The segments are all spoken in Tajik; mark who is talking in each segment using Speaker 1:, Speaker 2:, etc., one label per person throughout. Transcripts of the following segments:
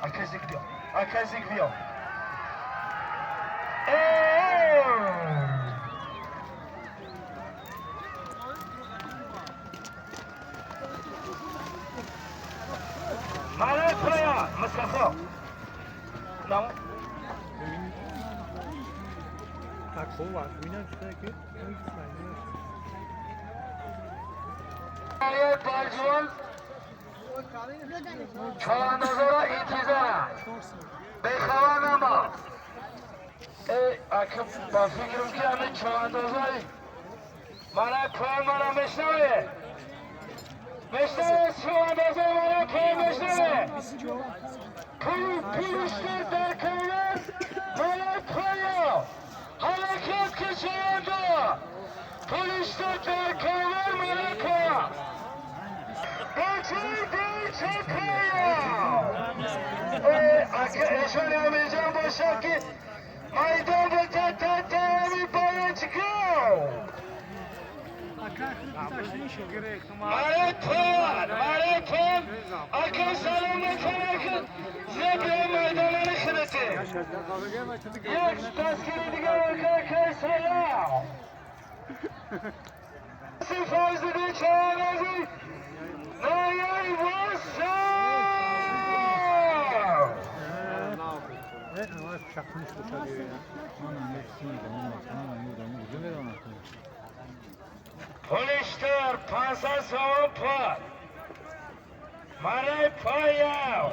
Speaker 1: Ака зик биё. Ака зик биё. Мана пая, Мустафо. Нам. پالجوان چهارندازه را انتظار بخواه نما با فکرم که همه چهارندازه من پای مرا میشنوه میشنوه چهارندازه مرا پای میشنوه پول در کنار من پایا حرکت که چهارنده پولشتر در کنار من پایا ایشان امیرجان باشد که میدان به تا باید چیکار مرا پان اکا سلام کنه زبر میدان خدته یک تذکره دیگه ورکه که سلام فوز دیگه چهار نایای واسه پلیشتر 500 سوم پا مرای پایاو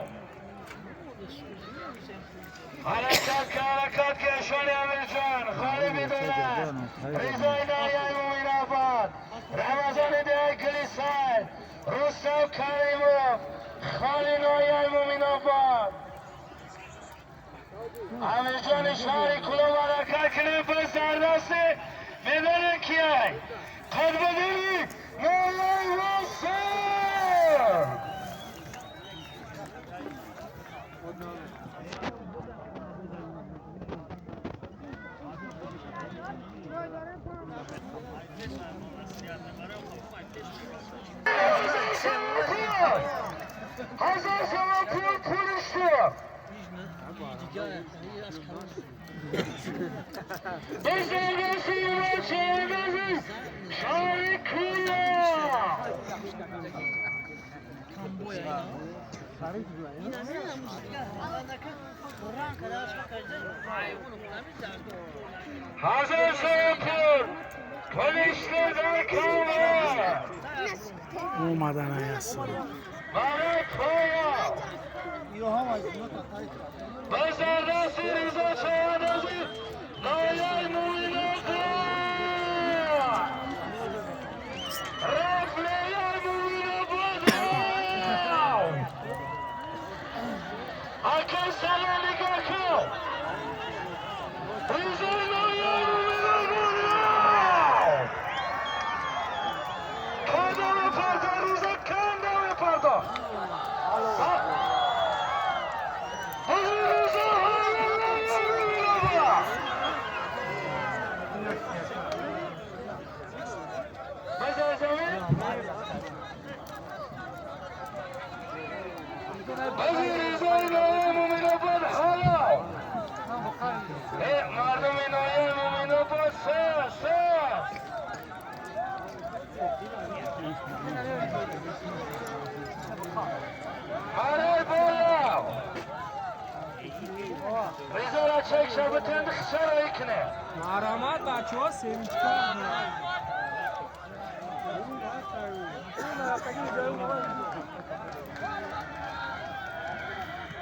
Speaker 1: حرکت که حرکت که اشان امیرجان خالی بیدونه ریزای نایای مومین آباد رمضان ده گلیسای رستم کریموف خالی نایای مومین آباد امیرجان شهری کلوب حرکت کنه بس در دست میدانه کیای قدبدی نایای واسه هزار سوم پول پولشتر هزار سوم پول پولشتر در کامل
Speaker 2: اومدن هستن
Speaker 1: برای پایا بزردست رضا چهاندازی نایای مومین آباد رفت نایای مومین آباد اکا سلام نگاه کن رضا نایای مومین آباد کندم پردا رضا کندم پردا مردم نایه مومین آباد سه سه برای بالا رضا را چک شد خسارة کنه
Speaker 2: مرامت بچه ها سیمچکار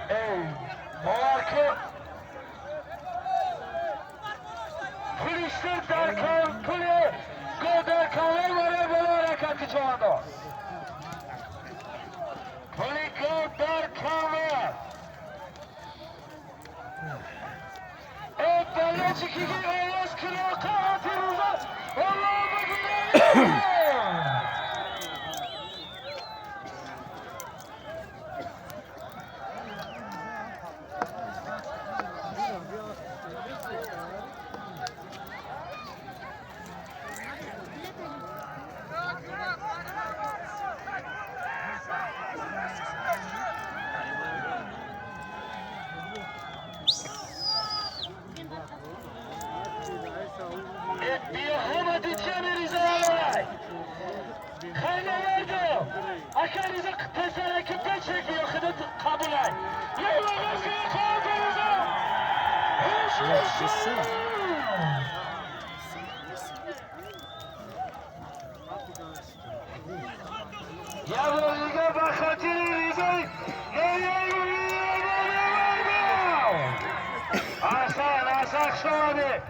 Speaker 1: ای باور پلیشتر در کن پول گو در کامل برای بالا حرکت چهارنداز پولی گو در کامل ای بالا چکی که آواز کلاقه پیروزه الله بگیره یه بار دیگه به خاطر رضای احسن احسن شده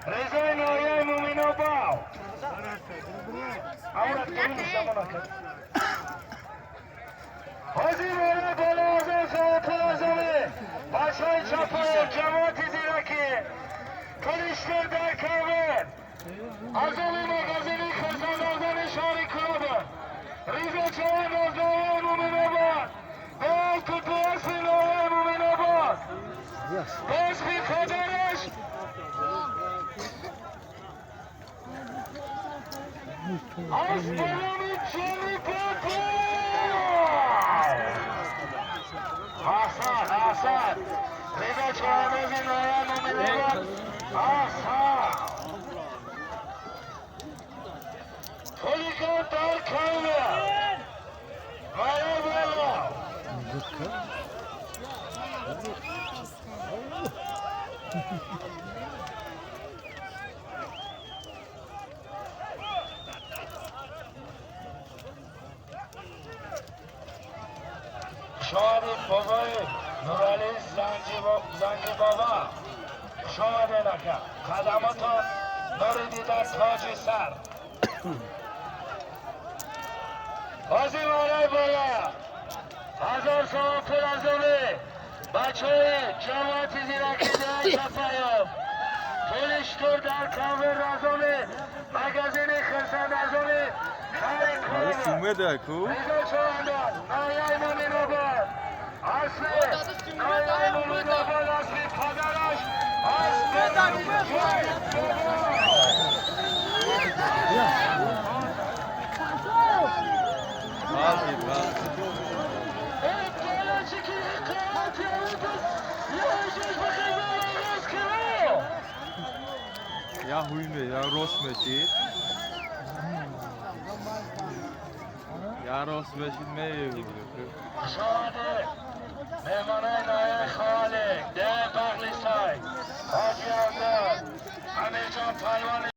Speaker 1: رضای نایه مومینا باو امورت کنیم زمان کرد حاضر بالا بالا آزار خواهد آزاره بچه های چپا جماعت زیرکی پلیشتر در کابل از آن مغازینی خرساندازان شهر کابل ریزه چهار از نایه مومن آباد به تو اسم نایه مومن آباد به اسم خبرش از بلان جانی پاپا احسن احسن ریزه چهار از نایه مومن آباد احسن خلیگان در کابل بالا بالا شاد بابای نورالی زنگی بابا شاد نکن خدماتان نوری در تاج سر بازی بالای بالا هزار سال پر از اونه بچه های جماعت زیرکی در چپایاب پولشتور در کابل رزانه مگزین خرسند ازانه شهر کابل
Speaker 3: سومه کو
Speaker 1: رضا چهانداز نایه مومن آباد اصل نایه مومن آباد اصل پدرش اصل
Speaker 3: Ya huyme ya rosmeşit. Ya rosmeşit me.
Speaker 1: شاده مهمانای نایه خالق ده بغلی سای حاجی عبدال امیر جان پهلوان.